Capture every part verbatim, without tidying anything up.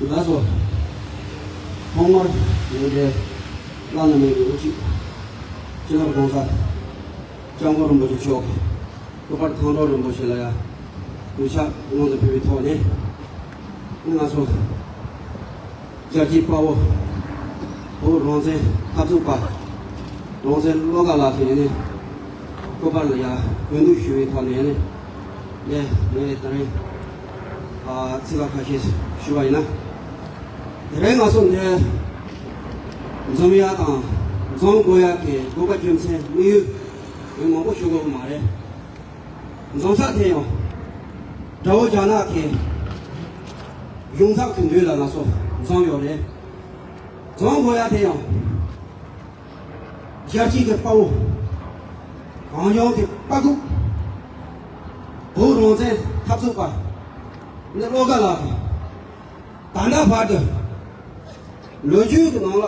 ལགས་སོ། ཐོག་མར་ཡོན་ཏན་བླ་ན་མེད་པའི་དབུ་ཁྲིད་སྤྱི་ནོར་༸གོང་ས་༸སྐྱབས་མགོན་རིན་པོ་ཆེ་མཆོག་གི་སྐུ་པར་མཐོང་གྲོལ་རིན་པོ་ཆེ་ལ་ཡང་གུས་ཕྱག་སྔོན་དུ་ཕུལ་བའི་ཐོག་ནས། ང་ཚོ་རྒྱལ་གཅེས་དཔའ་བོ། བོད་རང་བཙན་འཐབ་རྩོད་པ། རང་བཙན་བློ་དགའ་ལགས་ཀྱི་ཡིན་ནི། སྐུ་པར་ལ་ཡང་གུས་འདུད་ཞུ་བའི་ཐོག་ནས་ཡིན་ནི། ངས་ངས་ད་རིང་ཨ་ཚིག་ལ་ཁ་ཤས་ཞུ་བ་ཡིན་ན། དེ་རིང་ང་ཚོ་འདིར་འཛོམས་ཡ་དང་འཛོམས་དགོས་ཡ་གི་དགོས་པ་རྒྱུ་མཚན་དམིགས་ཡུལ་ཡང་མང་པོ་ཞུ་དགོས་ཀྱི་མ་རེད། འཛོམས་ས་དེ་ཡང་དགྲ་བོ་རྒྱ་ནག་གི་གཞུང་ཚབ་ཀྱི་མདུན་ལ་ང་ཚོ་འཛོམས་ཡོད་རེད། འཛོམས་དགོས་ཡ་དེ་ཡང་རྒྱལ་གཅེས་ཀྱི་དཔའ་བོ། གངས་ལྗོངས་ཀྱི་དཔའ་ཁུག་བོད་རང་བཙན་འཐབ་རྩོད་པ། ནི་བློ་དགའ་ལགས་ཀྱིས་ད་ལྟ་བར་དུ་ལོ་རྒྱུས་ཀྱི་ནང་ལ་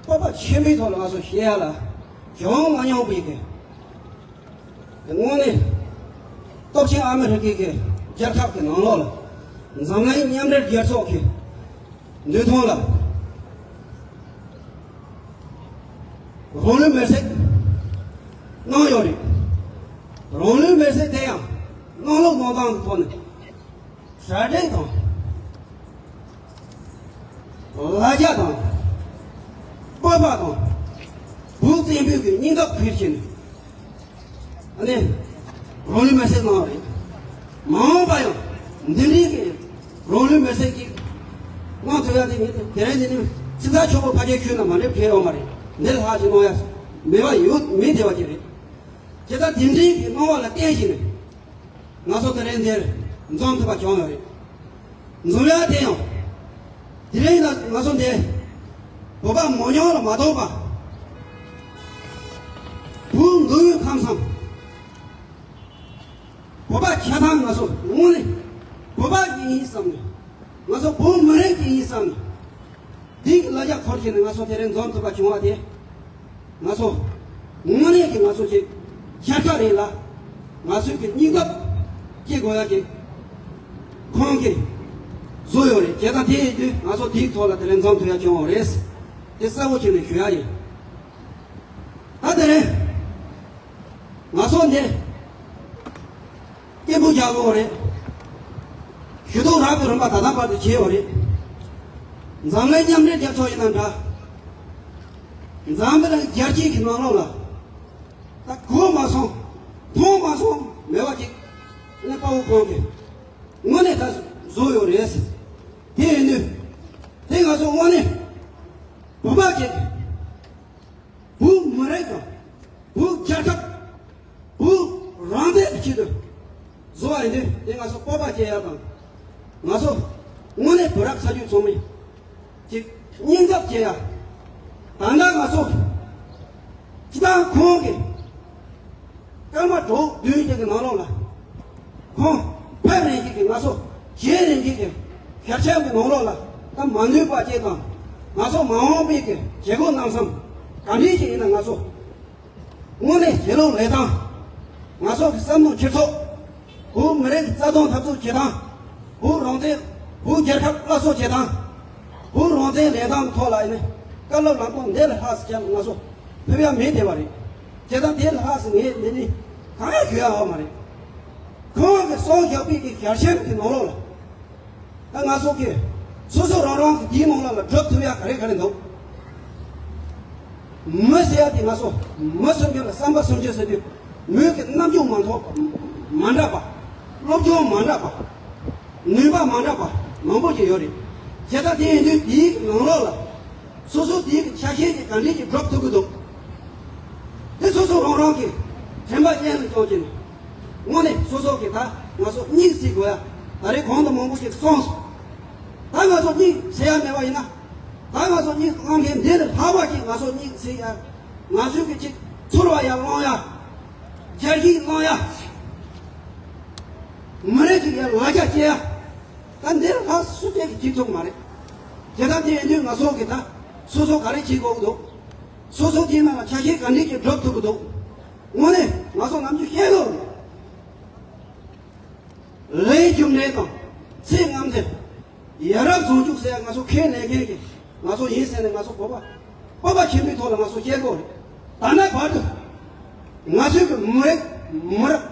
སྤོབས་པ་ཆེན་པོའི་ཐོག་ལ་ང་ཚོ་བཤད་ཡ་ལ་བྱུང་མ་མྱོང་བའི་གི་དངོས་གནས་སྟོབས་ཆེན་ཨ་མི་རི་ཀའི་གི་རྒྱལ་ཁབ་ཀྱི་ནང་ལོགས་ལ་འཛམ་གླིང་མཉམ་འབྲེལ་རྒྱལ་ཚོགས་ཀྱི་མདུན་ཐང་ལ་རང་ལུས་མེར་སྲེག་གནང་ཡོད་རེད། རང་ལུས་མེར་སྲེག་དེ་ཡང་གནང་ལུགས་གནང་སྟངས་ཀྱི་ཐོག་ནས། གྲ་སྒྲིག་དང་། ལ་རྒྱ་དང་། སྤོབས་པ་དང་། བོད་བཙན་པོའི་གི་སྙིང་སྟོབས་ཕུལ་ཕྱིན། ཨ་ནི། རང་ལུས་མེར་སྲེག་གནང་བ་རེད། མ་འོངས་པ་ཡང་འདི་འདྲའི་གི་རང་ལུས་མེར་སྲེག་ཅིག་གནང་ཐུབ་ཡ་དེ་ངས་དེ་རིང་འདི་ནི་ཚིག་ཐག་ཆོད་པོ་ཕ་གིའི་ཁྱོན་ནས་མ་འགྲེལ་ཕེ་ཡོང་མ་རེད། འདི་ལ་ཧ་ཅང་གནང་ཡ་མེད་པ་ཡོད་མེད་བདེ་བ་ཅིག་རེད། དེ་ལྟར་དེ་འདྲའི་གི་གནང་བ་ལ་བརྟེན་བཞིན་ནས། ང་ཚོ་དེ་རིང་འདིར་འཛོམས་ཐུབ་པ་བྱུང་ཡོད་རེད། འཛོམས་ཡ་དེ་ཡང་། དེ་རིང་ལ་ང་ཚོ་འདི་བོད་པ་མོ་ཉོང་ལ་མ་གཏོགས་པ། བོད་མདོ་དབུས་ཁམས་གསུམ། བོད་པ་ཆ་ཚང་ང་ཚོ་དངོས་གནས་བོད་པ་ཡིན་བསམ་ནས། ང་ཚོ་བོད་མི་རིགས་ཀྱི་ཡིན་བསམ་ནས། འདི་གི་ལ་རྒྱ་འཁོར་བྱས་ནས་ང་ཚོ་དེ་རིང་འཛོམས་ཐུབ་པ་བྱུང་བ་དེ། ང་ཚོ་དངོས་གནས་ཀྱི་ང་ཚོ་ཅིག་ཤར་ཁ་རེད་ལ། ང་ཚོའི་གི་སྙིང་སྟོབས་སྐྱེ་དགོས་ཡ་གི་ཁོང་གིས་བཟོ་ཡོད་རེད། བྱས་ཙང་དེ་ཡིན་དུས་ང་ཚོ་དེའི་ཐོག་ལ་དེ་རིང་འཛོམས་ཐུབ་ཡ་བྱུང་བ་རེད། དེ་གསལ་པོ་བྱས་ནས་ཞུ་ཡ་ཡིན། ད་དེ་རིང་ང་ཚོ་འདི། སྐད་འབོད་རྒྱག་དགོས་རེད། ཞུ་གཏུག་རག་གི་རིམ་པ་ད་ལྟ་བར་དུ་བྱས་ཡོད་རེད། འཛམ་གླིང་མཉམ་འབྲེལ་རྒྱལ་ཚོགས་ཡིན་ན་འདྲ། འཛམ་བུ་གླིང་རྒྱལ་སྤྱིའི་གི་ནང་ལོགས་ལ། ད་གོ་མ་སོང་། མཐོང་མ་སོང་མེད་པ་ཅིག་ནི་དཔའ་བོ་ཁོང་གིས་དངོས་གནས་ད་བཟོ་ཡོད་རེད། དེ་ཡིན་དུས། དེ་ང་ཚོ་དངོས་གནས་བོད་པ་ཅིག་བོད་མི་རིགས་དང་། བོད་རྒྱལ་ཁབ། བོད་རང་བཙན་གྱི་ཆེད་དུ་བཟོ་བ་ཡིན་དུས། དེ་ང་ཚོ་སྤོབས་པ་སྐྱེ་ཡ་དང་། ང་ཚོ་དངོས་གནས་བོད་རབ་གསར་བརྗེ་ཚོགས་མི་ཅིག་སྙིང་སྟོབས་སྐྱེ་ཡ། ད་ལྟ་ང་ཚོ་སྤྱི་བཏང་ཁོང་གི་སྐར་མ་དྲུག་བདུན་ཅིག་གི་ནང་ལོགས་ལ། ཁོང་ཕེབས་རན་ཅིག་གི་ང་ཚོ་བྱེད་རན་ཅིག་གི་ཤར་ཆེན་གྱི་ནང་ལོགས་ལ་ད་མ་ནུས་པ་ཅིག་དང་། ང་ཚོ་མ་འོངས་པའི་གི་བྱེད་སྒོ་རྣམ་གསུམ་ག་འདྲ་ཅིག་ཡིན་ན། ང་ཚོ་དངོས་གནས་བྱེད་ལུགས་ལས་སྟངས། ང་ཚོ་གི་བསམ་བློ་འཁྱེར་ཕྱོགས། བོད་མི་རིགས་རྩ་དོན་འཐབ་རྩོད་བྱེད་སྟངས། བོད་རང་བཙན། བོད་རྒྱལ་ཁབ་སླར་གསོ་བྱེད་སྟངས། བོད་རང་བཙན་ལས་སྟངས་ཐོག་ལ་ཡིན་ན། བཀའ་སློབ་ལམ་སྟོན་འདི་ལས་ལྷག་ཙམ་ང་ཚོ་ཕེབས་ཡ་མེད་བསྡད་པ་རེད། བྱས་ཙང་དེ་ལས་ལྷག་ཙམ་ངས་འདི་ནས་གང་ཡང་ཞུ་ཡ་ཡོད་མ་རེད། ཁོང་གིས་གསུངས་བཞག་པའི་གི་ཞལ་ཆེམས་ཀྱི་ནང་ལོགས་ལ། ད་ང་ཚོ་གིས་སོ་སོ་རང་རང་གི་དེའི་ནང་ལ་ལ་སྒྲུབ་ཐུབ་ཡ་ག་རེ་ག་རེ་འདུག་མི་ཟེར་ཡ་དེ་ང་ཚོ་མི་སུམ་ཅུ་ལ་བསམ་པ་སུམ་ཅུ་ཟེར་དུས། མོས་ཀྱི་རྣམ་འགྱུར་མ་འདྲ་བ། མ་འདྲ་བ། སློབ་སྦྱོང་མ་འདྲ་བ། ནུས་པ་མ་འདྲ་བ་མང་པོ་ཞིག་ཡོད་རེད། བྱས་ཙང་དེ་ཡིན་དུས་དེའི་ནང་ལོགས་ལ་སོ་སོ་དེའི་ཆ་ཤས་ཀྱི་ག་འདྲས་ཀྱི་སྒྲུབ་ཐུབ་ཀྱི་འདུག་དེ་སོ་སོ་རང་རང་གི་དྲན་པ་གཞན་ལ་བཏང་བྱས་ནས། དངོས་གནས་སོ་སོ་གི་ད་ང་ཚོ་གཉིད་སད་དགོས་ཡ། ད་རེས་གོང་དུ་མང་པོ་ཞིག་གསུངས་སོང་། ད་ང་ཚོ་གཉིད་སད་ཡ་མེད་པ་ཡིན་ན། ད་ང་ཚོ་གཉིད་སད་མཁན་འདི་ལས་ལྷག་པ་ཅིག་ང་ཚོ་གཉིད་སད་ཡ། ང་ཚོའི་གི་ཅིག་ཚོར་བ་ཡར་སློང་ཡ། རྒྱལ་སྤྱིའི་སློང་ཡ། མི་རིགས་ཅིག་ཡར་ལ་རྒྱ་སྐྱེ་ཡ། ད་འདི་ལས་ལྷག་སུ་གཅིག་གིས་བྱེད་ཐུབ་མ་རེད། དེ་ལྟར་དེ་ཡིན་དུས་ང་ཚོ་གི་ད་སོ་སོ་ག་རེ་བྱེད་དགོས་ཀྱི་འདུག་སོ་སོ་དེའི་ནང་ལ་ཆ་ཤས་ག་འདྲས་ཀྱི་སྒྲུབ་ཐུབ་ཀྱི་འདུག་དངོས་གནས་ང་ཚོ་ནམ་རྒྱུན་བཤད་ཀྱི་ཡོད་རེད། ལས་རྒྱུ་འབྲས་དང་ཚེ་རྔམ་སྟེ། ཡ་རབས་བཟང་ཕྱོགས་ཟེར་ཡ་ང་ཚོ་ཁས་ལེན་མཁན་གྱི་ང་ཚོ་ཡིན་ཟེར་ནས་ང་ཚོ་བོད་པ་བོད་པ་ཆེན་པོའི་ཐོག་ལ་ང་ཚོ་སྐྱེ་དགོས་རེད། ད་ལྟ་བར་དུ་ང་ཚོའི་གི་མི་རིགས་མི་རབས་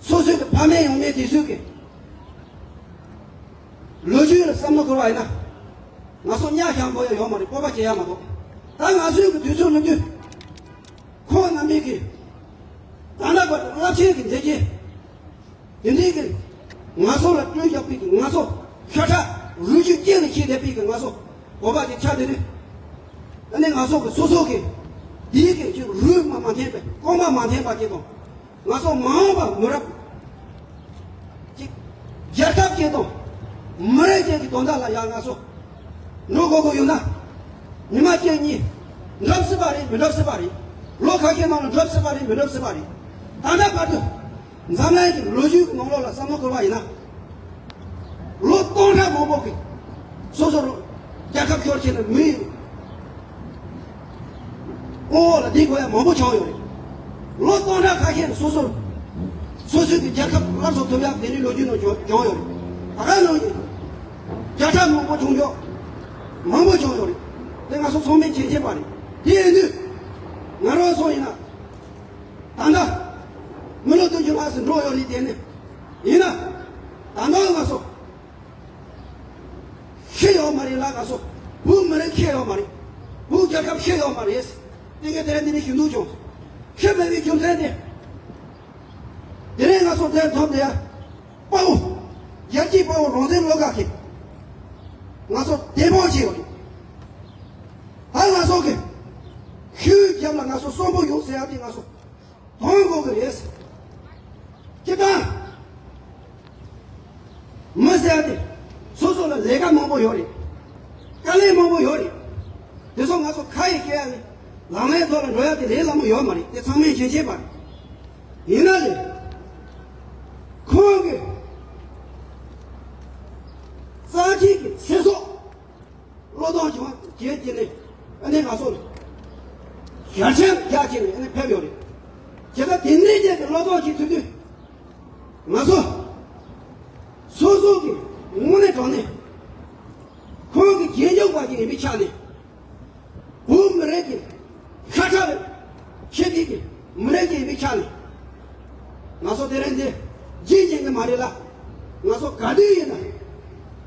སོ་སོའི་གི་ཕ་མེས་ཡང་མེས་དེ་ཚོའི་གི་ལོ་རྒྱུས་ལ་བསམ་བློ་འཁོར་བ་ཡིན་ན། ང་ཚོ་གཉའ་ཤམ་པོ་ཡ་ཡོད་མ་རེད། སྤོབས་པ་སྐྱེ་ཡ་མ་གཏོགས། ད་ང་ཚོའི་གི་དུས་ཚོད་ལོ་རྒྱུས་ཁོང་རྣམ་པའི་གི་ད་ལྟ་བར་དུ་རླབས་ཆེན་གི་མཛད་རྗེས་དེ་འདྲའི་གི་ང་ཚོ་ལ་སྤྲོད་རྒྱག་པའི་གི་ང་ཚོ་ཤ་ཁྲག་རུས་རྒྱུད་གཅིག་ལ་ཤེས་བསྡད་པའི་གི་ང་ཚོ་བོད་པ་གི་ཆ་དེ་རེད། ཨ་ནི་ང་ཚོ་གི་སོ་སོ་གི་དེའི་གི་ཅིག་རུས་མ་མ་འཐེན་པའི་རྐང་པ་མ་འཐེན་པ་གི་དང་། ང་ཚོ་མ་འོངས་པ་མི་རབས་ཅིག་རྒྱལ་ཁབ་ཅིག་དང་མི་རིགས་ཅིག་གི་དོན་དག་ལ་ཡང་ང་ཚོ་འགྲོ་དགོས་དགོས་ཡོད་ན། ཉི་མ་གཅིག་གཉིས་འགྲུབ་སྲིད་པ་རེད། མི་འགྲུབ་སྲིད་པ་རེད། ལོ་ཁ་ཤས་ནང་ལ་འགྲུབ་སྲིད་པ་རེད། མི་འགྲུབ་སྲིད་པ་རེད། ད་ལྟ་བར་དུ་འཛམ་གླིང་གི་ལོ་རྒྱུས་ཀྱི་ནང་ལོགས་ལ་བསམ་བློ་འཁོར་བ་ཡིན་ན། ལོ་སྟོང་ཕྲག་མང་པོ་གི་སོ་སོ་རུ་རྒྱལ་ཁབ་ཤོར་ཕྱིན་ནས་མི་ཡི་དབང་འོག་ལ་བསྡད་དགོས་ཡ་མང་པོ་བྱུང་ཡོད་རེད། ལོ་སྟོང་ཕྲག་ཁ་ཤས་སོ་སོར་སོ་སོའི་གི་རྒྱལ་ཁབ་སླར་གསོ་ཐུབ་ཡག་དེ་འདྲའི་ལོ་རྒྱུས་ནང་བྱུང་བྱུང་ཡོད་རེད། ད་ག་ནང་བཞིན་བརྒྱ་ཕྲག་མང་པོ་བྱུང་ཡོད། མང་པོ་བྱུང་ཡོད་རེད། དེ་ང་ཚོ་ཚང་མས་མཁྱེན་མཁྱེན་པ་རེད། དེ་ཡིན་དུས་ང་རང་ཚོ་ཡིན་ན་ད་ལྟ་མི་ལོ་བདུན་ཅུ་ལྷག་ཙམ་འགྲོ་ཡོད་རེད། དེ་ནི་ཡིན་ན་ད་ལྟ་ང་ཚོ། ཤི་ཡོད་མ་རེད་ལ་ང་ཚོ། བོད་མི་རིགས་ཤི་ཡོད་མ་རེད། བོད་རྒྱལ་ཁབ་ཤི་ཡོད་མ་རེད། དེ་གའི་དེ་རིང་འདི་ནས་ཞུ་འདུག་བྱུང་། ཤི་མེད་པའི་རྒྱུ་མཚན་དེ། དེ་རིང་ང་ཚོ་དེར་ཐོབ་དེ་ཡ། དཔའ་བོ། རྒྱལ་གཅེས་དཔའ་བོ་རང་བཙན་བློ་དགའ་གིས། ང་ཚོ་བདེ་པོ་བྱས་ཡོད་རེད། ད་ང་ཚོ་གི་ཤུལ་རྒྱབ་ལ་ང་ཚོ་གསོན་པོ་ཡོང་ཟེར་ཡ་དེ་ང་ཚོ། མཐོང་དགོས་ཀྱི་རེད། སྤྱིར་བཏང་མི་ཟེར་ཡ་དེ་སོ་སོ་ལ་ལས་ཀ་མང་པོ་ཡོད་རེད། དཀའ་ལས་མང་པོ་ཡོད་རེད། དེ་ཚོ་ང་ཚོ་ཁ་ཡི་སྐད་ཡ་ནི་ལག་ལེན་ཐོག་ལ་འགྲོ་ཡ་དེ་ལས་སླ་མོ་ཡོད་མ་རེད། དེ་ཚང་མས་མཁྱེན་མཁྱེན་པ་རེད། ཡིན་ན་ལས་ཁོང་གི་རྩ་ཆེན་གྱི་ཚེ་སྲོག་བློས་གཏོང་བྱུང་བ་བྱས་ཀྱི་ནི་ཨ་ནི་ང་ཚོ་ལ་ཞལ་ཆེམས་རྒྱག་བྱས་ནས་ཨ་ནི་ཕེབས་ཡོད་རེད། བྱས་ཙང་དེ་འདྲའི་རྐྱེན་གྱིས་བློས་གཏོང་བྱེད་ཐུབ་དུས་ང་ཚོ་སོ་སོ་གི་དངོས་གནས་དྲང་གནས་ཁོང་གི་རྗེས་འཇུག་པ་ཅིག་ཡིན་པའི་ཆ་ནས། བོད་མི་རིགས་ཀྱི་ཤ་ཁྲག་ལ་ཆེ་དེ་གི་མི་རིགས་ཀྱི་མི་ཆགས་ནས། ང་ཚོ་དེ་རིང་འདི་རྗེས་འཇིག་གི་མ་རེད་ལ། ང་ཚོ་ག་དུས་ཡིན་ན་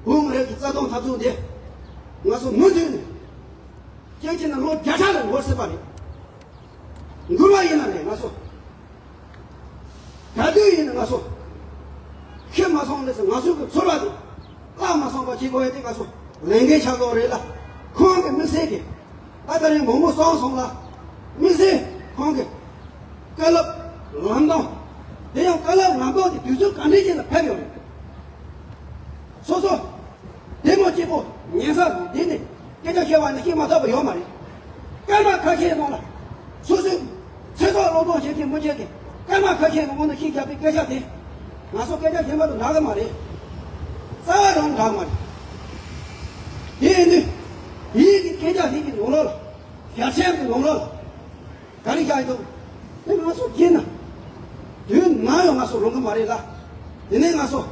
བོད་མི་རིགས་ཀྱི་རྩ་དོན་འཐབ་རྩོད་འདི་ང་ཚོ་མུ་མཐུད་ནས་སྐྱེ་ཆེན་ན་ལོ་བརྒྱ་ཕྲག་ལ་འགོར་སྲིད་པ་རེད། འགོར་བ་ཡིན་ན་རེད། ང་ཚོ་ག་དུས་ཡིན་ན་ང་ཚོ་ཤི་མ་སོང་ལས་སུ་ང་ཚོའི་གི་ཚོར་བ་དེ་བརླག་མ་སོང་བ་བྱེད་དགོས་ཡ་དེ་ང་ཚོ་ལས་འགན་ཆགས་ཀྱི་རེད་ལ། ཁོང་གི་དམིགས་བསལ་གྱི་ཨ་ད་རེས་མང་པོ་གསུངས་སོང་ལ། དམིགས་བསལ་ཁོང་གི་བཀའ་སློབ་ལམ་སྟོན་དེ་ཡང་བཀའ་སློབ་ལམ་སྟོན་དེ་དུས་ཚོད་ག་འདྲའི་ཅིག་ལ་ཕེབས་ཡོད་རེད། སོ་སོ་བདེ་མོ་སྐྱིད་པོ་ཉན་ས་འདི་ནས་སྐད་ཆ་བཤད་པ་ནི་ཤེས་མ་ཐུབ་པ་ཡོད་མ་རེད། སྐར་མ་ཁ་ཤས་ནང་ལ་སོ་སོའི་ཚེ་སྲོག་བློས་གཏོང་བྱེད་མཁན་མི་བྱེད་མཁན་སྐར་མ་ཁ་ཤས་ནང་ལ་ཤི་རྒྱག་པའི་སྐད་ཆ་དེ་ང་ཚོ་སྐད་ཆ་གཞན་པ་དང་འདྲ་གི་མ་རེད། རྩ་བ་རང་འདྲ་གི་མ་རེད། དེ་ཡིན་དུས་དེའི་གི་སྐད་ཆ་དེ་གི་ནང་ལོགས་ལ་ཞལ་ཆེམས་གི་ནང་ལོགས་ལ། ག་རེ་བཞག་ཡིན་འདུག་དེ་ང་ཚོ་སྐྱིད་ན། དུས་ནམ་ཡང་ང་ཚོ་རུང་གི་མ་རེད་ལ། དེ་ནས་ང་ཚོ།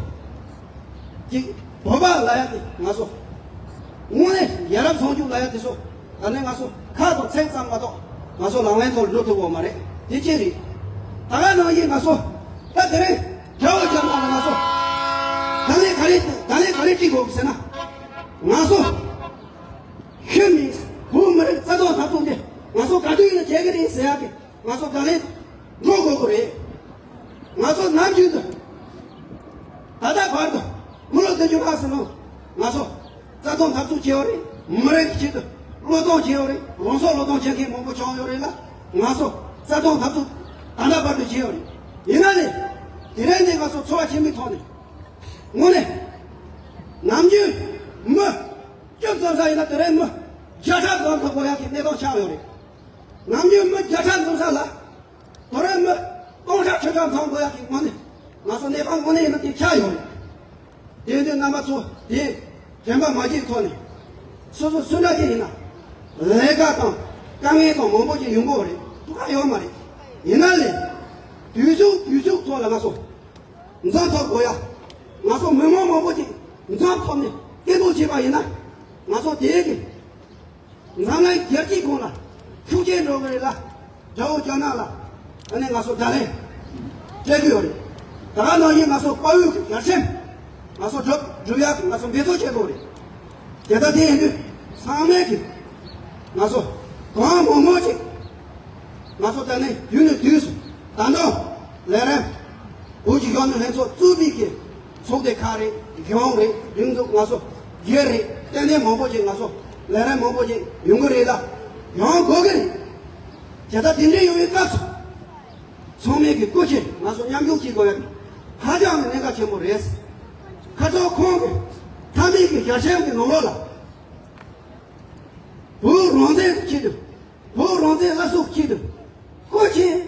ཅིག་བོད་པ་ལབ་ཡ་དེ་ང་ཚོ། དངོས་གནས་ཡ་རབས་བྱུང་ཆུབ་ལབ་ཡ་དེ་ཚོ། ད་ནས་ང་ཚོ་ཁ་དང་ཚིག་ཙམ་མ་གཏོགས་ང་ཚོ་ལག་ལེན་ཐོག་འགྲོ་ཐུབ་པ་མ་རེད། དེ་ཅི་རེད། ད་ག་ནང་བཞིན་ང་ཚོ། ད་དེ་རིང་དགྲ་བོ་རྒྱབ་ན་ང་ཚོ། ད་ལན་ག་རེ་ད་ལན་ག་རེ་སྤྲད་དགོས་ཀྱི་ཟེར་ན། ང་ཚོ། ཤི་མིན་བོད་མི་རིགས་རྩ་དོན་འཐབ་རྩོད་འདི་ང་ཚོ་ག་དུས་ཡིན་ན་བྱེད་ཀྱི་རེད་ཟེར་ཡག་གི་ང་ཚོ་བརྡ་ལན་འགྲོ་དགོས་ཀྱི་རེད། ང་ཚོ་ནམ་རྒྱུན་དུ་ད་ལྟ་བར་དུ་མི་ལོ་བདུན་ཅུ་ལྷག་ཙམ་ནང་ང་ཚོ་རྩ་དོན་འཐབ་རྩོད་བྱས་ཡོད་རེད། མི་རིགས་ཀྱི་ཆེད་དུ་བློས་གཏོང་བྱས་ཡོད་རེད། རང་སྲོག་བློས་གཏོང་བྱེད་མཁན་མང་པོ་བྱུང་ཡོད་རེད་ལ། ང་ཚོ་རྩ་དོན་འཐབ་རྩོད་ད་ལྟ་བར་དུ་བྱས་ཡོད་རེད། ཡིན་ན་ནི་དེ་རིང་ནས་ང་ཚོ་འཚོ་བ་ཆེན་པོའི་ཐོག་ནས་དངོས་གནས་ནམ་རྒྱུན་མི། སྐྱོབ་ཙམ་ས་ཡིན་ན་དེ་རིང་མི་བརྒྱ་ཕྲག་འཛོམས་ཐུབ་དགོས་ཡག་གི་གནས་སྟངས་ཆགས་ཡོད་རེད། ནམ་རྒྱུན་མི་བརྒྱ་ཕྲག་འཛོམས་ས་ལ་དེ་རིང་མི་སྟོང་ཕྲག་ཁྲི་ཕྲག་འཛོམས་དགོས་ཡག་གི་དངོས་གནས་ང་ཚོ་གནས་སྟངས་དངོས་གནས་ཡིན་ན་དེ་ཆགས་ཡོད་རེད། དེ་དུས་རྣམ་པ་ཚོ་དེ་དྲན་པ་མ་བརྗེད་ཐོག་ནས་སོ་སོ་སུ་འདྲ་ཅིག་ཡིན་ན་ལས་ཀ་དང་དཀའ་ངལ་དང་མང་པོ་ཅིག་ཡོང་གི་ཡོད་རེད། ཐུག་ག་ཡོད་མ་རེད། ཡིན་ན་ལས་དུས་ཚོད་དུས་ཚོད་ཐོག་ལ་ང་ཚོ། འཛོམས་ཐུབ་དགོས་ཡ། ང་ཚོ་མི་མང་མང་པོ་ཅིག་འཛོམས་ཐུབ་ནས་ སྐད་འབོད་བྱས་པ་ཡིན་ན། ང་ཚོ་དེའི་གི་འཛམ་གླིང་རྒྱལ་སྤྱིའི་ཁོངས་ལ་ཤུགས་རྐྱེན་འགྲོ་གི་རེད་ལ། དགྲ་བོ་རྒྱ་ནག་ལ་ཨ་ནི་ང་ཚོ་བརྡ་ལན་སྤྲད་གི་ཡོད་རེད། ད་ག་ནང་བཞིན་ང་ཚོ་དཔའ་བོའི་གི་རྒྱལ་ཕྲན་ང་ཚོ་སྒྲུབ་སྒྲུབ་ཡག་གི་ང་ཚོ་འབད་རྩོལ་བྱེད་དགོས་རེད། དེ་ལྟ་དེ་ཡིན་དུས་ཚང་མས་གི་ང་ཚོ་གང་མང་མང་ཅིག་ང་ཚོ་ད་ནི་དུས་ནས་དུས་སུ་ད་དུང་ལས་རིམ་བོད་ཀྱི་གཞོན་ནུ་ལྷན་ཚོགས་གཙོས་པའི་གི་ཚོགས་སྡེ་ཁག་རེད། གཞུང་རེད། སྒྲིག་འཛུགས་ང་ཚོ་སྒེར་རེད། ཏན་ཏན་མང་པོ་ཅིག་ང་ཚོ་ལས་རིམ་མང་པོ་ཅིག་ཡོང་གི་རེད་ལ། ཡོང་དགོས་ཀྱི་རེད། དེ་ལྟ་དེ་འདྲའི་ཡོང་བའི་སྐབས་སུ་ཚང་མས་ཀྱི་སྐུ་མཁྱེན་ང་ཚོ་མཉམ་ཞུགས་བྱེད་དགོས་ཡ་ཧ་ཅང་གི་གནད་འགག་ཆེན་པོ་རེད། ཁ་ཚོ་ཁོང་གི་མཐའ་མའི་གི་ཞལ་ཆེམས་ཀྱི་ནང་ལོགས་ལ་བོད་རང་བཙན་གྱི་ཆེད་དུ་བོད་རང་བཙན་སླར་གསོ་གི་ཆེད་དུ་སྐུ་མཁྱེན།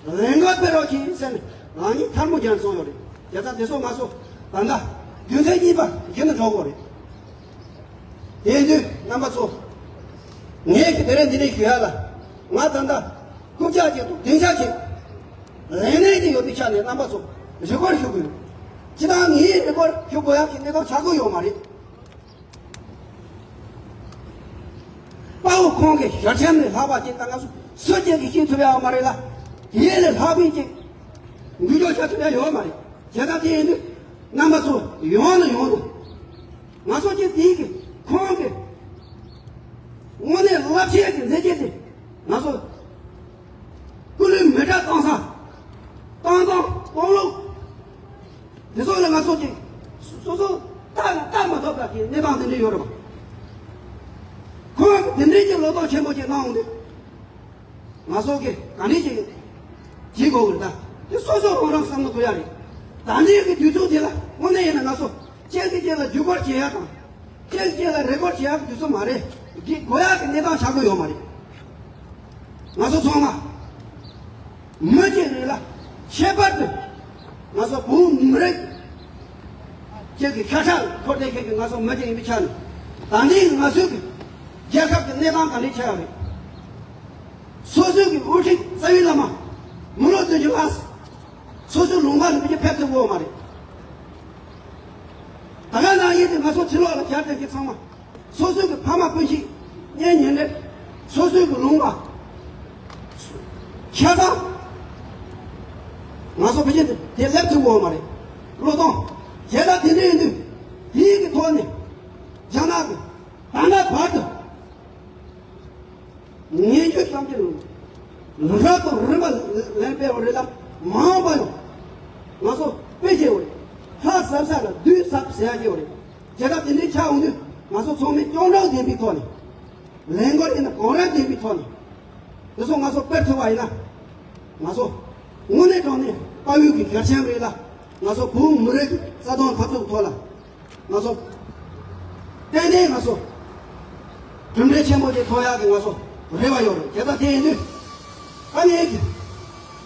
ལས་འགུལ་སྤེལ་རོགས་གྱིས་ཟེར་ནས་རང་ཉིད་ཐལ་མོ་སྦྱར་སོང་ཡོད་རེད། དེ་ལྟར་དེ་ཚོ་ང་ཚོ་ད་ལྟ་རྒྱུ་མཚན་གཉིས་པ་རྒྱུ་ནི་འགྲོ་དགོས་རེད། དེ་དུས་རྣམ་པ་ཚོ། ངས་ཀྱི་དེ་རིང་འདི་ནས་ཞུ་ཡ་ལ། ང་ད་ལྟ་རྐུབ་ཀྱག་ཅིག་དང་སྡིངས་ཆ་ཅིག་ལས་གནས་ཀྱི་ཡོད་པའི་ཆ་ནས་རྣམ་པ་ཚོ་རེ་སྐུལ་ཞུ་དགོས། ཅི་ལྟར་ངས་རེ་སྐུལ་ཞུ་དགོས་ཡག་གི་གནས་སྟངས་ཆགས་ཀྱི་ཡོད་མ་རེད། དཔའ་བོ་ཁོང་གི་ཞལ་ཆེམས་ལས་ལྷག་པ་ཅིག་ད་ང་ཚོ་སུ་གཅིག་གིས་ཤེས་ཐུབ་ཡོད་མ་རེད་ལ། དེ་ལས་ལྷག་པའི་ཅིག་འགུལ་སྐྱོད་བྱ་ཐུབ་ཡ་ཡོད་མ་རེད། བྱས་ཙང་དེ་ཡིན་དུས་རྣམ་པ་ཚོ་ཡོང་ནས་ཡོང་དུས་ང་ཚོ་གཅིག་དེའི་གི་ཁོང་གི་དངོས་གནས་རླབས་ཆེན་གྱི་མཛད་རྗེས་དེ་ང་ཚོ་སྐུ་ལུས་མེ་སྲེག་བཏང་ས་བཏང་སྟངས་བཏང་ལུགས། དེ་ཚོ་ལ་ང་ཚོ་གཅིག་སོ་སོ་ལྟ་ལྟ་མ་ཐུབ་པ་གི་གནས་སྟངས་དེ་འདྲ་ཡོད་རེད་པ། ཁོང་དེ་འདྲའི་གི་བློ་སྟོབས་ཆེན་པོ་ཅིག་གནང་འོང་དུས་ང་ཚོ་གི་ག་ནས་ཅིག་བྱེད་དགོས་གི་རེད། ད་དེ་སོ་སོ་རང་རང་བསམ་བློ་འཁོར་ཡ་རེད། ད་ནས་གི་དུས་ཚོད་དེ་ལ་དངོས་གནས་ཡིན་ན་ང་ཚོ་གཅིག་གིས་གཅིག་ལ་ཇུས་འགོད་བྱེད་ཡ་དང་། གཅིག་གིས་གཅིག་ལ་རེ་སྐུལ་བྱེད་ཡག་དུས་ཚོད་མ་རེད། འདི་དགོས་ཡག་གི་གནས་སྟངས་ཆགས་ཀྱི་ཡོད་མ་རེད། ང་ཚོ་ཚང་མ་མི་གཅིག་རེད་ལ་ཁྱད་པར་དུ་ང་ཚོ་བོད་མི་རིགས་གཅིག་གི་ཤ་ཁྲག་འཁོར་བསྡད་མཁན་གྱི་ང་ཚོ་མི་གཅིག་ཡིན་པའི་ཆ་ནས་ད་ནི་ང་ཚོའི་གི་རྒྱལ་ཁབ་ཀྱི་གནས་སྟངས་ག་འདྲ་ཆགས་ཡོད་རེད། སོ་སོའི་གི་དབུ་ཁྲིད་རྩ་བའི་བླ་མ་མི་ལོ་བདུན་ཅུ་ལྷག་སོ་སོའི་ལུང་པ་ནས་མི་གཅིག་ཕེབས་ཐུབ་ཀྱི་ཡོད་མ་རེད། ད་ག་ནང་བཞིན་དུ་ང་ཚོ་ཕྱི་ལོགས་ལ་བྱ་བྲལ་གྱི་ཚང་མ་སོ་སོའི་གི་ཕ་མ་སྤུན་མཆེད་གཉེན་ཉེ་འབྲེལ་སོ་སོའི་གི་ལུང་པ་ཆ་ཚང་ང་ཚོ་ཕལ་ཆེར་དེ་སླེབས་ཐུབ་ཀྱི་ཡོད་མ་རེད། བློས་གཏོང་བྱས་ན་དེ་འདྲ་ཡིན་དུས་དེའི་གི་ཐོག་ནས་རྒྱ་ནག་གི་ད་ལྟ་བར་དུ། ངན་སྐྱུག་བསམ་གྱི་རུང་། རབ་དང་རིམ་པ་ལན་སྤེལ་བ་རེད་ལ་མ་འོངས་པ་ཡང་ང་ཚོ་དཔེ་བྱེད་བ་རེད། ལྷ་ཟབ་ས་ལ་བདུད་ཟབ་ཟེར་ཡ་བྱེད་བ་རེད། དེ་ལྟར་དེ་འདྲའི་ཆགས་འོང་དུས་ང་ཚོ་ཚང་མས་སྐྱོན་བྲལ་ལྡན་པའི་ཐོག་ནས་ལས་འགུལ་ཡིན་ན་གང་རུང་ལྡན་པའི་ཐོག་ནས་དེ་ཚོ་ང་ཚོ་སྤེལ་ཐུབ་པ་ཡིན་ན་ང་ཚོ་དངོས་གནས་དྲང་གནས་དཔའ་བོའི་གི་གལ་ཆེན་རེད་ལ་ང་ཚོ་བོད་མི་རིགས་ཀྱི་རྩ་དོན་འཐབ་རྩོད་ཐོག་ལ། ང་ཚོ། ཏན་ཏན་ང་ཚོ། གྲུབ་འབྲས་ཆེན་པོ་ཅིག་ཐོན་ཡག་གི་ང་ཚོ་རེ་བ་ཡོད་རེད། དེ་ལྟར་དེ་ཡིན་དུས། ཨ་ནེ་གི།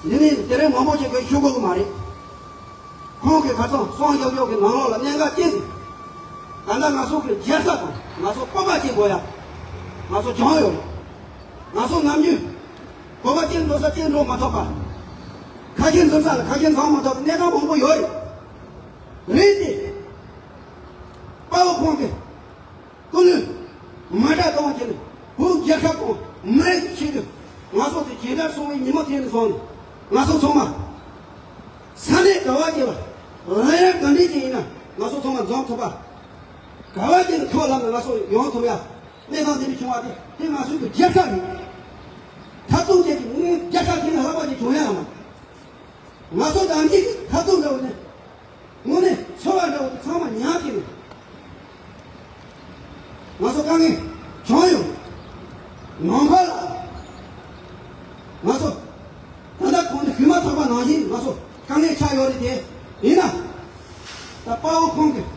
འདི་ནི་དེ་རིང་མང་པོ་ཅིག་གིས་ཞུ་དགོས་ཀྱི་མ་རེད། ཁོང་གི་ཁ་སང་གསང་རྒྱག་རྒྱག་གི་ནང་ལོགས་ལ་གནད་འགག་ཅིག་ད་ལྟ་ང་ཚོ་གི་རྒྱལ་ས་དང་ང་ཚོ་སྤོབས་པ་ཅིག་དགོས་ཡ། ང་ཚོ་སྦྱངས་ཡོད་རེད། ང་ཚོ་ནམ་རྒྱུན། གོ་བ་ཅིག་འགྲོ་ས་ཅིག་འགྲོ་མ་ཐུབ་པ། ཁ་ཁྱེར་འཛོམས་ས་ལ་ཁ་ཁྱེར་འཛོམས་མ་ཐུབ་པའི་གནས་སྟངས་མང་པོ་ཡོད་རེད། རེད་དེ། དཔའ་བོ་ཁོང་གིས་སྐུ་ལུས་མ་འདྲ་གཏོང་བྱས་ནས་བོད་རྒྱལ་ཁབ་དང་མི་རིགས་ཀྱི་ཆེད་དུ་ང་ཚོ་དེ་རྗེས་འབྲང་སོང་བའི་ཉིན་མོ་དེ་ནས་བཟུང་ནས་ང་ཚོ་ཚང་མ་ས་གནས་ག་བ་ཅིག་ལ་ལས་རབ་ག་འདྲས་ཅིག་ཡིན་ན་ང་ཚོ་ཚང་མ་འཛོམས་ཐུབ་པ། ག་བ་ཅིག་ལ་ཐོག་ལམ་ལ་ང་ཚོ་ཡོང་ཐུབ་ཡ་གནས་སྟངས་དེ་འདྲ་བྱུང་བ་དེ་དེ་ང་ཚོའི་གི་རྒྱལ་ཁ་རེད། ད་ལྟ་དུང་ཅན་གྱི་དངོས་རྒྱལ་ཁ་དེ་ལས་ལྷག་པ་ཅིག་བྱུང་ཡ་ཡང་མ། ང་ཚོ་དང་གཅིག་ད་ལྟ་འདྲ་བོ་ནས། དངོས་གནས་ཚོར་བ་འདྲ་བོ་དེ་ཚང་མ་ཉར་གྱི་རེད། ང་ཚོ་དཀའ་ངལ་བྱུང་ཡོད། ནང་ཁུལ་ལ་ང་ཚོ་ད་ལྟ་གོང་དུ་ཞུས་མ་ཐག་པ་ནང་བཞིན་ང་ཚོ་དཀའ་ངལ་ཆགས་ཡོད་རེད་དེ། ཡིན་ན་ད་དཔའ་བོ་ཁོང་གིས་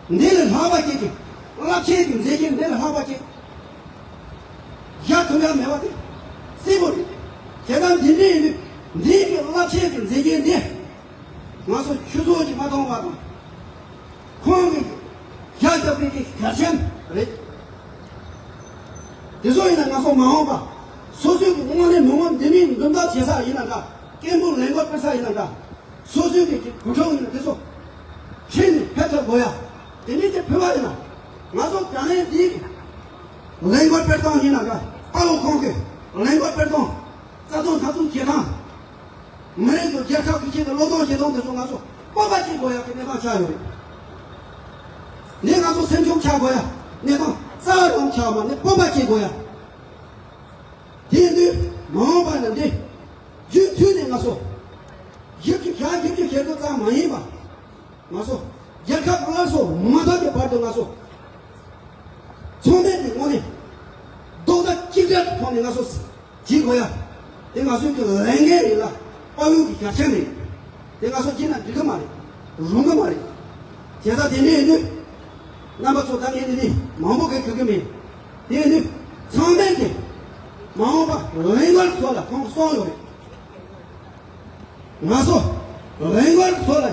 འདི་ལས་ལྷག་པ་ཅིག་གི་རླབས་ཆེན་གྱི་མཛད་རྗེས་འདི་ལས་ལྷག་པ་ཅིག་བཞག་ཐུབ་ཡ་མེད་པ་དེ་གསལ་པོ་རེད། བྱས་ཙང་འདི་འདྲ་ཡིན་དུས་འདི་གི་རླབས་ཆེན་གྱི་མཛད་རྗེས་འདི། ང་ཚོ་ཆུ་ཚོད་ཅིག་མ་གཏོང་བ་དང་། ཁོང་གིས་ཞལ་བཞག་པའི་གི་གལ་ཆེན་རེད། དེ་ཚོ་ཡིན་ན་ང་ཚོ་མ་འོངས་པ་སོ་སོའི་གི་དངོས་གནས་མི་ངོམ་འདི་ནས་འདུམ་འགྲིག་བྱེད་ས་ཡིན་ན་འདྲ། སྐད་འབོད་ལས་འགུལ་སྤེལ་ས་ཡིན་ན་འདྲ། སོ་སོའི་གི་གི་དགོས་མཁོ་ཡིན་ན་དེ་ཚོ་ཁྲིད་ནས་ཕེབས་ཐུབ་དགོས་ཡ། དེ་འདྲའི་དེ་ཕུལ་བ་ཡིན་ན། ང་ཚོ་དྲང་གནས་འདི་ལས་འགུལ་སྤེལ་སྟངས་ཡིན་ན་འདྲ། དཔའ་བོ་ཁོང་གི་ལས་འགུལ་སྤེལ་སྟངས། རྩ་དོན་སྣ་ཚོགས་བྱེད་སྟངས། མི་རིགས་ཀྱི་རྒྱལ་ཁབ་ཀྱི་ཆེད་དུ་བློས་གཏོང་བྱེད་སྟངས་དེ་ཚོ་ང་ཚོ་སྤོབས་པ་སྐྱེ་དགོས་ཡག་གི་གནས་སྟངས་ཆགས་ཡོད་རེད། ནས་ང་ཚོ་སེམས་ཆུང་ཆགས་དགོས་ཡ། གནས་སྟངས་རྩ་བ་ནས་ཆགས་མ་ནས་སྤོབས་པ་སྐྱེ་དགོས་ཡ། དེ་ཡིན་དུས་མ་འོངས་པ་ན་འདི་རྒྱུན་མཐུད་ནས་ང་ཚོ་བཞི་བཅུ་ཞེ་བཞི་བཅུ་ཞེ་དྲུག་ཙམ་མ་ཡིན་པ། ང་ཚོ་རྒྱལ་ཁབ་སླར་གསོ་མ་ཐོབ་ཀྱི་བར་དུ་ང་ཚོ་ཚང་མས་ཀྱི་ངོས་ནས་རྡོག་རྩ་གཅིག་སྒྲིལ་གྱི་ཐོག་ནས་ང་ཚོ་བྱེད་དགོས་ཡ། དེ་ང་ཚོའི་གི་ལས་འགན་རེད་ལ། དཔའ་བོའི་གི་ཞལ་ཆེམས་རེད། དེ་ང་ཚོ་བྱེད་ན་འགྲིག་གི་མ་རེད། རུང་གི་མ་རེད། བྱས་ཙང་དེ་འདྲ་ཡིན་དུས། རྣམ་པ་ཚོ་ད་ངས་འདི་ནས་མང་པོ་གི་གོ་གི་མེད། དེ་ཡིན་དུས་ཚང་མས་ཀྱི་མ་འོངས་པ་ལས་འགུལ་ཚོ་ལ་ཁོང་གསུངས་ཡོད་རེད། ང་ཚོ་ལས་འགུལ་ཚོ་ལ་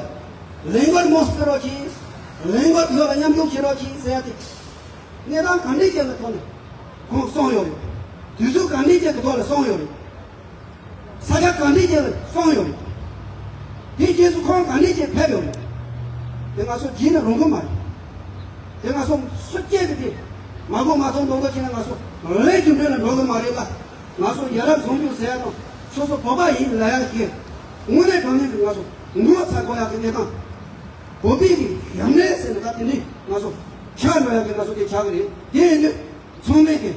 ལས་འགུལ་མང་སྤེལ་རོགས་གྱིས། ལས་འགུལ་ཚོ་ལ་མཉམ་ཞུགས་བྱེད་རོགས་གྱིས་ཟེར་ཡ་དེ། གནས་སྟངས་གང་འདྲ་ཅིག་གི་ཐོག་ནས་ཁོང་གསུངས་ཡོད་རེད། དུས་ཚོད་གང་འདྲ་ཅིག་གི་ཐོག་ལ་གསུངས་ཡོད་རེད། ས་ཆ་གང་འདྲ་ཅིག་ལ་གསུངས་ཡོད་རེད། དེའི་རྗེས་སུ་ཁོང་གང་འདྲ་ཅིག་ཕེབས་ཡོད་རེད། དེ་ང་ཚོ་བརྗེད་ན་རུང་གི་མ་རེད། དེ་ང་ཚོ་སུ་སྐྱེས་ཀྱི་དེ་མ་གོ་མ་མཐོང་མདོག་མདོག་བྱས་ན་ང་ཚོ་ལས་རྒྱུ་འབྲས་ལ་འགྲོ་གི་མ་རེད་ལ། ང་ཚོ་ཡ་རབས་བཟང་སྤྱོད་ཟེར་ཡ་དང་སོ་སོ་བོད་པ་ཡིན་ལབ་ཡ་ཞིག་དངོས་གནས་དྲང་གནས་ཀྱི་ང་ཚོ་ངོ་ཚ་དགོས་ཡ་གི་གནས་སྟངས། བོད་པའི་གི་ཞབས་འདྲེན་ཟེར་ན་ད་དེ་འདྲའི་ང་ཚོ་ཆགས་འགྲོ་ཡ་གི་ང་ཚོ་དེ་ཆགས་གི་རེད། དེ་ཡིན་དུས་ཚང་མས་གི་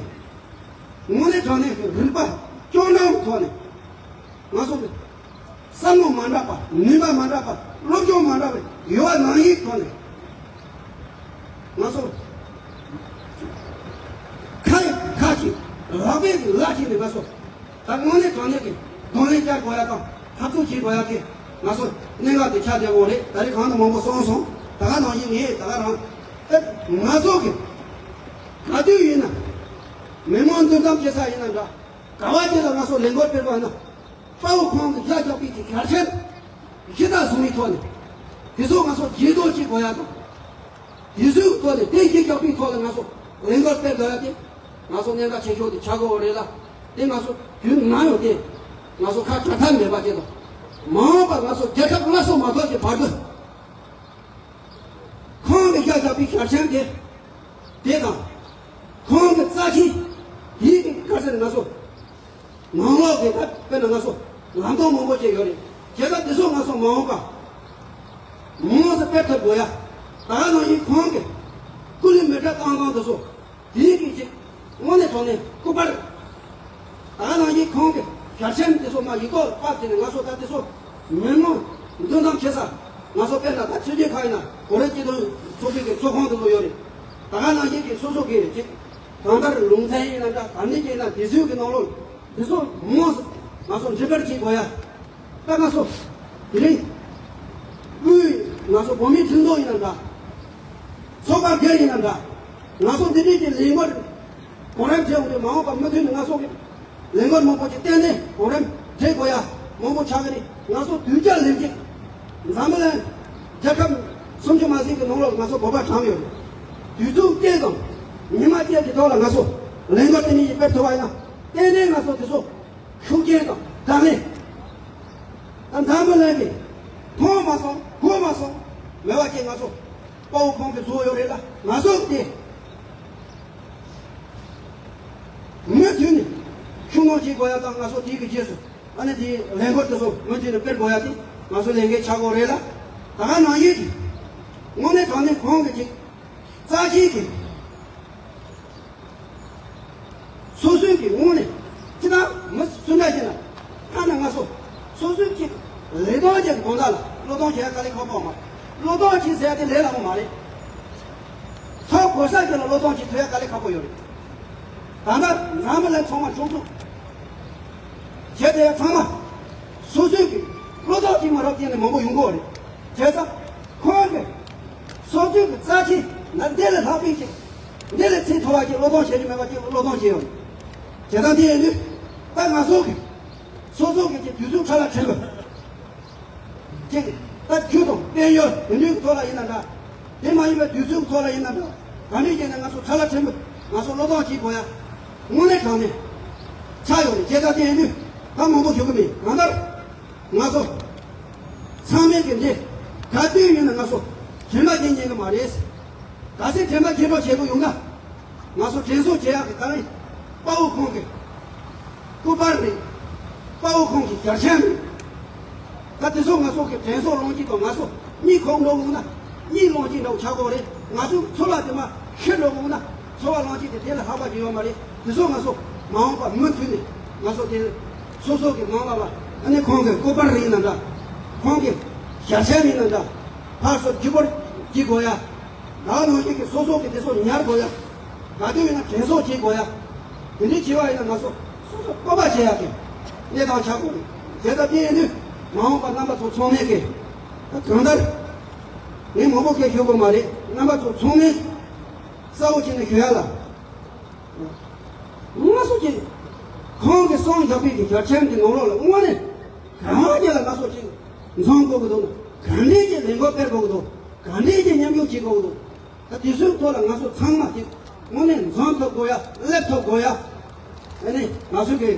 དངོས་གནས་དྲང་གནས་ཀྱི་རིག་པ་སྐྱོ་སྣང་ཐོག་ནས་ང་ཚོ་གི་བསམ་བློ་མ་འདྲ་བ། ནུས་པ་མ་འདྲ་བ། སློབ་སྦྱོང་མ་འདྲ་བ་ཡོད་པ་ནང་བཞིན་ཐོག་ནས་ང་ཚོ་ཁ་ཡི་ཁ་ཅིག་ལག་པའི་ལག་ཅིག་ནས་ང་ཚོ་ད་དངོས་གནས་དྲང་གནས་ཀྱི་གདོང་ལེན་བསྐྱར་དགོས་ཡ་དང་འཐབ་རྩོད་བྱེད་དགོས་ཡ་དེ་ང་ཚོ་གནད་འགག་དེ་ཆགས་བསྡད་ཡོད་རེད། ད་རེས་གང་དུ་མང་པོ་གསུངས་སོང་། ད་ག་ནང་བཞིན་ངས་ད་ག་རང་ཨེ་ང་ཚོ་གི་ག་དུས་ཡིན་ན་མི་མང་འདུ་འཛོམས་བྱེད་ས་ཡིན་ན་འདྲ། ག་བ་དེ་ལ་ང་ཚོ་ལས་འགུལ་སྤེལ་བ་ན། དཔའ་བོ་ཁོང་གི་ཡ་རྒྱག་པའི་གི་གལ་ཆེན་གཞི་རྩ་བཟུང་བའི་ཐོག་ནས། དེ་ཚོ་ང་ཚོ་བརྗེད་དོ་བྱེད་དགོས་ཡ་དང་། དེ་ཚོའི་ཐོག་ནས་བརྟན་གཞི་རྒྱག་པའི་ཐོག་ལ་ང་ཚོ་ལས་འགུལ་སྤེལ་དགོས་ཡ་དེ། ང་ཚོ་གནད་འགག་ཆེ་ཤོས་དེ་ཆགས་དགོས་རེད་ལ། དེ་ང་ཚོ་རྒྱུན་ནང་ཡོད་དེ། ང་ཚོ་ཁ་གྲག་ཐབས་མེད་པ་དེ་དང་། མ་འོངས་པར་ང་ཚོ་རྒྱལ་ཁབ་སླར་གསོ་མ་ཐོབ་ཀྱི་བར་དུ། ཁོང་གི་ཡ་རྒྱག་པའི་ཞལ་ཆེམས་དེ། དེ་དང་། ཁོང་གི་རྩ་ཆེན་དེའི་གི་དཀའ་ཚེགས་ང་ཚོ་ནང་ལོགས་ཀྱི་ད་དཔེར་ན་ང་ཚོ་ལམ་སྟོན་མང་པོ་བྱས་ཡོད་རེད། བྱས་ཙང་དེ་ཚོ་ང་ཚོ་མ་འོངས་པ་མང་ཙམ་སྤེལ་ཐུབ་དགོས་ཡ། ད་ག་ནང་བཞིན་ཁོང་གི་སྐུ་ལུས་མེ་སྲེག་བཏང་སྟངས་དེ་ཚོ་དེའི་གི་ཅིག་དངོས་གནས་དྲང་གནས་སྐུ་པར། ད་ག་ནང་བཞིན་ཁོང་གི་ཞལ་ཆེམས་དེ་ཚོ་མ་ཡིག་ཐོག་ཕབ་བྱས་ནས་ང་ཚོ་ད་དེ་ཚོ་མི་མང་འདུ་འཛོམས་བྱེད་ས་ང་ཚོ་དཔེར་ན་ད་ཆོས་བརྒྱུད་ཁག་ཡིན་ན་གོང་རིམ་སྤྱི་འཐུས་ཚོགས་པའི་གི་ཚོགས་ཁང་དེ་ཚོ་ཡོད་རེད། ད་ག་ནང་བཞིན་གྱི་སོ་སོ་གི་ཅིག་གང་ལྟར་ལུང་ཚན་ཡིན་ན་འདྲ། ད་ནི་ཅིག་ཡིན་ན་དེ་ཚོའི་གི་ནང་ལོགས་དེ་ཚོ་མང་ང་ཚོ་འདྲི་བར་བྱེད་དགོས་ཡ། ད་ང་ཚོ་དེ་རིང་དབུས་ང་ཚོ་བོད་མིའི་མཐུན་ཚོགས་ཡིན་ན་འདྲ། ཚོགས་པ་སྒེར་ཡིན་ན་འདྲ། ང་ཚོ་འདི་འདྲའི་གི་ལས་འགུལ་གོང་རིམ་བྱས་འོང་དུས་མ་འོངས་པ་མུ་མཐུད་ནས་ང་ཚོ་གི་ལས་འགུལ་མང་པོ་ཅིག་གཏན་ནས་གོང་རིམ་བྱེད་དགོས་ཡ་མང་པོ་ཆགས་ཀྱི་རེད། ང་ཚོ་དུས་བསྐྱར་ལེན་གྱི་འཛམ་བུ་གླིང་རྒྱལ་ཁབ་སུམ་ཅུ་མ་ཟིན་གྱི་ནང་ལོགས་ང་ཚོ་བོད་པ་གྲངས་ཡོད་རེད། དུས་ཚོད་བསྐྱལ་དང་ཉི་མ་བསྐྱལ་གྱི་ཐོག་ལ་ང་ཚོ་ལས་འགུལ་དེ་འདྲ་ཞིག་སྤེལ་ཐུབ་པ་ཡིན་ན་གཏན་ནས་ང་ཚོ་དེ་ཚོ་ཤུགས་རྐྱེན་དང་བརྡ་ལན། ད་འཛམ་བུ་གླིང་གིས་མཐོང་མ་སོང་གོ་མ་སོང་མེད་པ་ཅིག་ང་ཚོ་དཔའ་བོ་ཁོང་གིས་བཟོ་ཡོད་རེད་ལ། ང་ཚོ་དེ་མུ་མཐུད་ནས་ཤུགས་སྣོན་བྱེད་དགོས་ཡ་དང་། ང་ཚོ་དེའི་གི་རྗེས་སུ་ཨ་ནི་དེའི་ལས་འགུལ་དེ་ཚོ་མུ་མཐུད་ནས་སྤེལ་དགོས་ཡ་དེ་ང་ཚོ་ལས་འགན་ཆགས་དགོས་རེད་ལ། ད་ག་ནང་བཞིན་གྱི་དངོས་གནས་དྲང་གནས་ཁོང་གི་ཅིག་རྩ་ཆེན་གྱི་སོ་སོའི་གི་ངོས་ནས་ཅི་ལྟར་མི་སུ་འདྲ་ཞིག་ལ་ཐ་ན་ང་ཚོ་སོ་སོའི་གི་ལས་དོན་གྱི་དགོངས་དག་ལ་བློས་གཏོང་བྱེད་ཡ་དཀའ་ལས་ཁག་པོ་མ་རེད། བློས་གཏོང་བྱེད་ཟེར་ཡ་དེ་ལས་སླ་པོ་མ་རེད། ཐོབ་དགོས་ས་ཅིག་ལ་བློས་གཏོང་བྱེད་ཐུབ་ཡ་དཀའ་ལས་ཁག་པོ་ཡོད་རེད། ད་ལྟ་འཛམ་བུ་གླིང་ཚང་མ་ཕྱོགས་བཅུ་བྱས་ཏེ་ཚང་མ་སོ་སོའི་གི་བློས་གཏོང་བྱེད་མ་རབས་ཅན་ནས་མང་པོ་ཡོང་གི་ཡོད་རེད། བྱས་ཙང་ཁོང་གི་སོ་སོའི་གི་རྩ་ཆེན་ན་འདི་ལས་ལྷག་པའི་ཅིག་འདི་ལས་ཚད་མཐོ་བ་ཅིག་བློས་གཏོང་བྱེད་རྒྱུ་མེད་པ་ཅིག་བློས་གཏོང་བྱས་ཡོད་རེད། བྱས་ཙང་དེ་ཡིན་དུས་ད་ང་ཚོ་གི་སོ་སོ་གི་ཅིག་དུས་ཚོད་ཁྲ་ལ་ཁྲིམས་པ། ཅིག་ད་རྒྱུ་དང་དཔལ་ཡོན་དེ་འདྲའི་ཐོག་ལ་ཡིན་ན་འདྲ། དེ་མ་ཡིན་པའི་དུས་ཚོད་ཐོག་ལ་ཡིན་ན་འདྲ། ག་འདྲས་བྱས་ནས་ང་ཚོ་ཁྲ་ལ་ཁྲིམས་པ་ང་ཚོ་བློས་གཏོང་བྱེད་དགོས་ཡ། དངོས་གནས་དྲང་གནས་ཆགས་ཡོད་རེད། བྱས་ཙང་དེ་ཡིན་དུས་ད་མང་པོ་ཞུ་གི་མེད། གང་ལྟར་ང་ཚོ་ཚང་མས་ཀྱི་འདི་ག་དུས་ཡིན་ན་ང་ཚོ་རིན་པ་ཅན་ཉན་གི་མ་རེད། གལ་སྲིད་དྲན་པ་བརྗེད་འགྲོ་བྱེད་དགོས་ཡོང་ན། ང་ཚོ་དྲན་གསོ་བྱེད་ཡག་གི་ད་རིང་དཔའ་བོ་ཁོང་གི་སྐུ་པར་རེད། དཔའ་བོ་ཁོང་གི་ཞལ་ཆེམས་རེད། ད་དེ་ཚོ་ང་ཚོ་གི་དྲན་གསོ་གླེང་གཞི་དང་ང་ཚོ་གཉིད་ཁུག་འགྲོ་འོང་ན། གཉིད་གླེང་གཞི་འདྲ་བོ་ཆགས་ཀྱི་ཡོད་རེད། ང་ཚོ་ཚོར་བ་དེ་མར་ཤི་འགྲོ་འོང་ན། ཚོར་བ་གླེང་གཞི་དེ་དེ་ལས་ལྷག་པ་ཅིག་ཡོད་མ་རེད། དེ་ཚོ་ང་ཚོ་མ་འོངས་པ་མུ་མཐུད་ནས་ང་ཚོ་དེ་སོ་སོ་གི་ནང་ལ་ལ་ཨ་ནི་ཁོང་གི་སྐུ་པར་རེད་ན་འདྲ། ཁོང་གི་ཞལ་ཆེམས་རེད་ན་འདྲ། ཕར་ཚུར་བརྒྱུད་སྐུར་བགྱི་དགོས་ཡ། ད་ནང་བཞིན་གྱི་སོ་སོ་གི་དེ་ཚོ་ཉར་དགོས་ཡ། ག་དུས་ཡིན་ན་དྲན་གསོ་བྱེད་དགོས་ཡ། དེ་འདྲའི་བྱེད་པ་ཡིན་ན་ང་ཚོ་སོ་སོ་སྤོབས་པ་བྱེད་ཡ་གི་གནས་སྟངས་ཆགས་དགོས་རེད། བྱས་ཙང་དེ་ཡིན་དུས་མ་འོངས་པ་རྣམ་པ་ཚོ་ཚང་མས་གི་ད་གང་ལྟར་ངས་མང་པོ་སྐད་ཞུ་དགོས་མ་རེད། རྣམ་པ་ཚོ་ཚང་མས་གསལ་བོ་བྱས་ནས་ཞུ་ཡ་ལ། ང་ཚོ་གི་ཁོང་གི་གསུངས་བཞག་པའི་གི་ཞལ་ཆེམས་ཀྱི་ནང་ལོགས་ལ་དངོས་གནས་གང་ཅི་ལ་ང་ཚོ་ཅིག་འཛོམས་དགོས་ཀྱི་འདུག་ག་འདྲས་ཀྱི་ལས་འགུལ་སྤེལ་དགོས་ཀྱི་འདུག་ག་འདྲས་ཀྱི་མཉམ་ཞུགས་བྱེད་དགོས་ཀྱི་འདུག་ད་དེ་ཚོའི་ཐོག་ལ་ང་ཚོ་ཚང་མ་ཅིག་དངོས་གནས་འཛོམས་ཐུབ་དགོས་ཡ། སླེབས་ཐུབ་དགོས་ཡ། ཨ་ནི་ང་ཚོ་གི་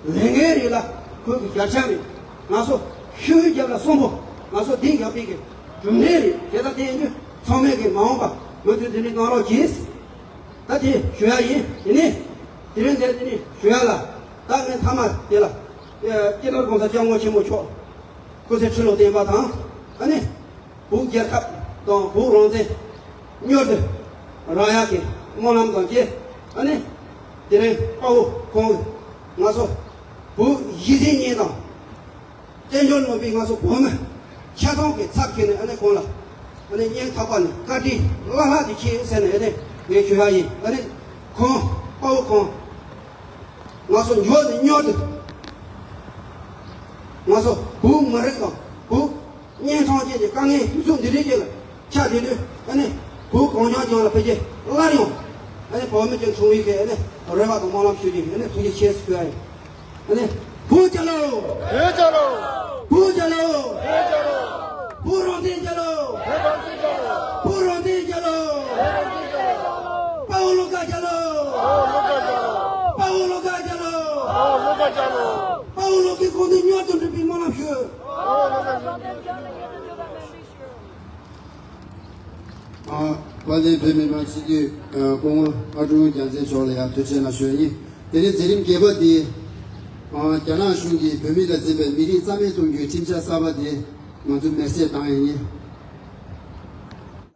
ལས་འགན་རེད་ལ། ཁོང་གི་ཞལ་ཆེམས་རེད། ང་ཚོ་ཤུལ་རྒྱབ་ལ་གསོན་པོ་ང་ཚོ་འདི་རྒྱབ་པའི་གི་གྲུབ་འབྲས་རེད། དེ་ལྟ་དེ་ཡིན་དུས་ཚང་མས་གི་མ་འོངས་པ་མུ་མཐུད་དེ་འདྲའི་གནང་རོགས་གྱིས། ད་དེ་ཞུ་ཡ་ཡིན། དེ་ནས་དེ་རིང་འདིར་དེ་ནས་ཞུ་ཡ་ལ། ད་ངས་མཐའ་མ་དེ་ལ་ཨེ་སྤྱི་ནོར་༸གོང་ས་༸སྐྱབས་མགོན་ཆེན་པོ་མཆོག་སྐུ་ཚེ་ཁྲི་ལོ་བརྟན་པ་དང་། ཨ་ནི་བོད་རྒྱལ་ཁབ་དང་བོད་རང་བཙན་མྱུར་དུ་རག་ཡག་གི་སྨོན་ལམ་དང་བཅས། ཨ་ནི་དེ་རིང་དཔའ་བོ་ཁོང་ང་ཚོ་བོད་གཞིས་བྱེས་གཉིས་དང་། བཙན་བྱོལ་ནང་པའི་ང་ཚོ་བོད་མི་ཆ་ཚང་གི་ཚབ་བྱས་ནས། ཨ་ནི་ཁོང་ལ་ཨ་ནི་སྙིང་ཐག་པ་ནས་བཀའ་དྲིན་བླ་ལྷག་ཅིག་ཆེ་ཟེར་ནས་ཨ་ནི་ངས་ཞུ་ཡ་ཡིན། ཨ་ནི་ཁོང་དཔའ་བོ་ཁོང་ང་ཚོ་མྱུར་ནས་མྱུར་དུ་ང་ཚོ་བོད་མི་རིགས་དང་བོད་གཉན་འཕྲང་ཅན་གྱི་དཀའ་ངལ་དུས་ཚོད་འདི་རིགས་ཅིག་ལ་ཆགས་བསྡད་དུས། ཨ་ནི་བོད་གངས་ལྗོངས་ལྗོངས་ལ་ཕལ་ཆེར་སླར་ཡང་ཨ་ནི་བོད་མི་ཅིག་བྱུང་བའི་གི་ཨ་ནི་རེ་བ་དང་སྨོན་ལམ་ཞུ་རྒྱུ་ཡིན། ཨ་ནི་ཐུགས་རྗེ་ཆེ་ཞུ་ཡ་ཡིན། ཨ་ནི་བོད་རྒྱལ་ལོ། བོད་རྒྱལ་ལོ། བོད་རྒྱལ་ལོ། བོད་རང་བཙན་རྒྱལ་ལོ། བོད་རང་བཙན་རྒྱལ་ལོ། དཔའ་བོ་བློ་དགའ་རྒྱལ་ལོ། དཔའ་བོ་བློ་དགའ་རྒྱལ་ལོ། དཔའ་བོ་བློ་དགའ་རྒྱལ་ལོ། དཔའ་བོ་བློ་དགའ་རྒྱལ་ལོ། དཔའ་བོ་བློ་དགའ་རྒྱལ་ལོ། དཔའ་བོ་བློ་དགའ་རྒྱལ་ལོ། དཔའ་བོ་བློ་དགའ་རྒྱལ་ལོ། ཨ། དཔལ་ལྡན་བོད་མི་མང་སྤྱི་འཐུས་སྐུ་ངོ་ཨ་ཀྲུང་རྒྱལ་མཚན་མཆོག་ལ་ཡང་ཐུགས་རྗེ་ཆེ་གནང་ཞུ་ཡ་ཡིན། དེ་རིང་མཛད་རིམ་རྒྱས་པ་འདི། ཨ། རྒྱ་ནག་གཞུང་གིས་བོད་མི་ལ་འཛིན་པའི་མི་རིགས་རྩ་མེད་གཏོང་རྒྱུའི་ཁྲིམས་འཆར་གསར་པ་དེ་ང་ཚོས་མེར་སྲེག་བཏང་ཡ་ཡིན།